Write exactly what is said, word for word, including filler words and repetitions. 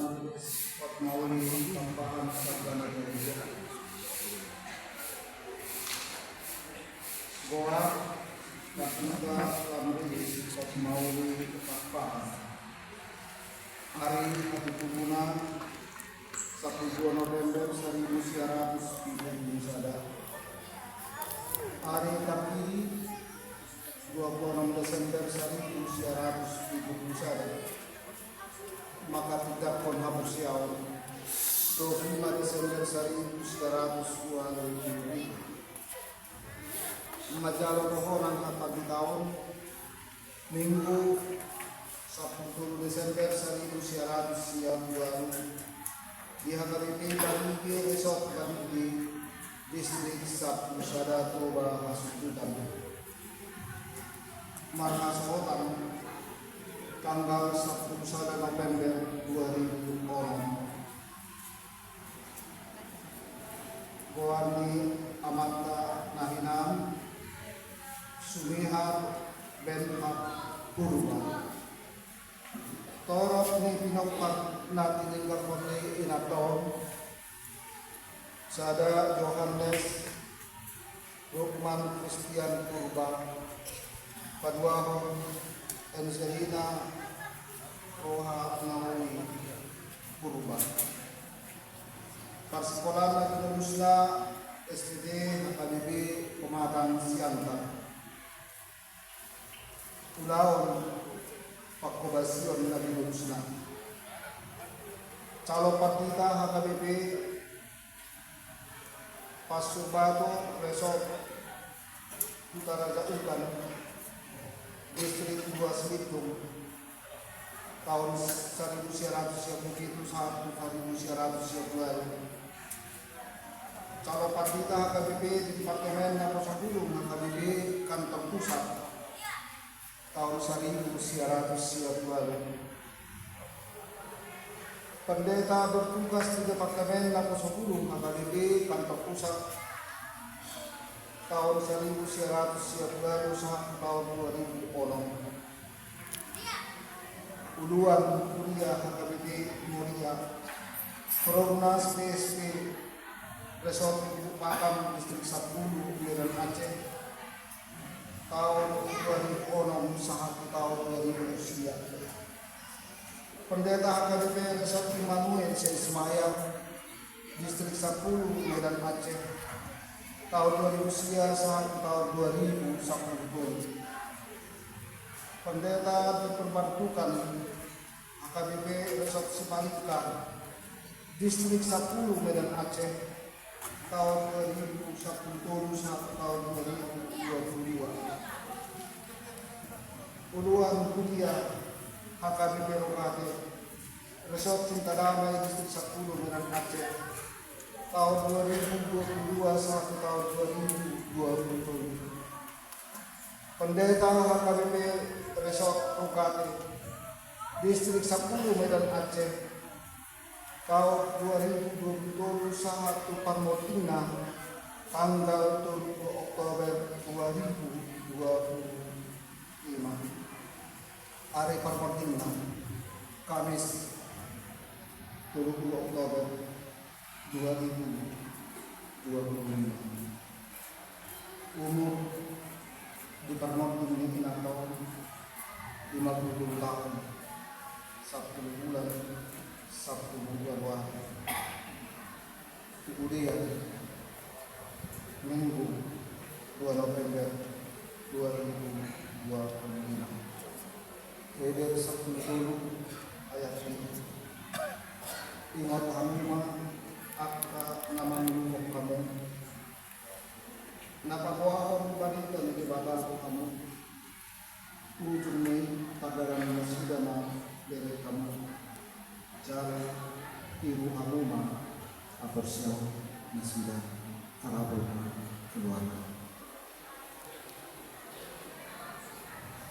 Hotmauli Pakpahan Sabana Gereja. Goar: Markuba Lamrilis Hotmauli Pakpahan. Ari hatutubuna: sampulu dua November saribu sia ratus pitu pulu sada. Ari Tarkiri: dua pulu onom Desember saribu sia ratus pitu pulu sada. Manghatindanghon haporseaon: dua pulu lima Desember saribu sia ratus dua pulu lima. Manjalo dohonon hata di taon: Minggu, sampulu tolu Desember saribu sia ratus sia pulu ualu, di H K B P Parigi, Resort Parigi, Distrik Sampulu Sada, Toba Hasundutan. Marhasohotan: tanggal sampulu sada November dua ribu onom. Goar ni amanta na hinan: Sumihar Benhak Purba. Torop ni pinompar na tininggalhon ni inanta on: sada Johannes Lukman Kristian Purba, paduahon Angelina Roha Naomi Purba. Parsikolaan na tinolusna: S D H K B P Pematang Siantar. Ulaon panghobasion na tinolusna: Calon Pandita H K B P Pasurbato, Resort Kutaraja Uban, Distrik dua Silitung, taon saribu sia ratus sia pulu pitu sahat tu saribu sia ratus sia pulu ualu. Calon Pandita H K B P Departemen Naposabulung H K B P Kantor Pusat, taon saribu sia ratus sia pulu ualu. Pendeta bertugas di Departemen Naposabulung H K B P Kantor Pusat, taon saribu sia ratus sia pulu ualu sahat taon dua ribu onom. Uluan Kuria H K B P Moria, Prognas P S P, Resort Pakam, Distrik Sampulu, Medan Aceh, taon dua ribu onom sahat taon dua ribu sia. Pendeta H K B P Resort Immanuel Seismaya, Distrik Sampulu, Medan Aceh, taon dua ribu sia sahat taon dua ribu sampulu tolu. Pendeta diperbantukan H K B P Resort Simalingkar, Distrik Sampulu, Medan Aceh, taon dua ribu sampulu tolu sahat taon dua ribu dua pulu dua. Uluan Kuria H K B P Rokate, Resort Cinta Damai, Distrik Sampulu, Medan Aceh, taon dua ribu dua pulu dua sahat taon dua ribu dua pulu tolu. Pendeta H K B P Resort Rokate, Distrik Sampulu, Medan Aceh, taon dua ribu dua pulu tolu sahat tu parmondingna tanggal tolu pulu Oktober dua ribu dua pulu lima. Ari parmondingna Kamis, tolu pulu Oktober dua ribu dua pulu lima. Umur di parmonding ni inanta on lima pulu tolu taon, sampulu bulan, sampulu ualu ari. Udean, Minggu, dua November dua ribu dua puluh lima. Heber sampulu tolu ayat lima. Ingot hamu ma angka na mangihuthon hamu, na paboahon barita ni Debata tu hamu. Ujung ni pardalan nasida ma bere hamu, jala tiru hamu ma haporseaon nasida, tarabok ma keluarga.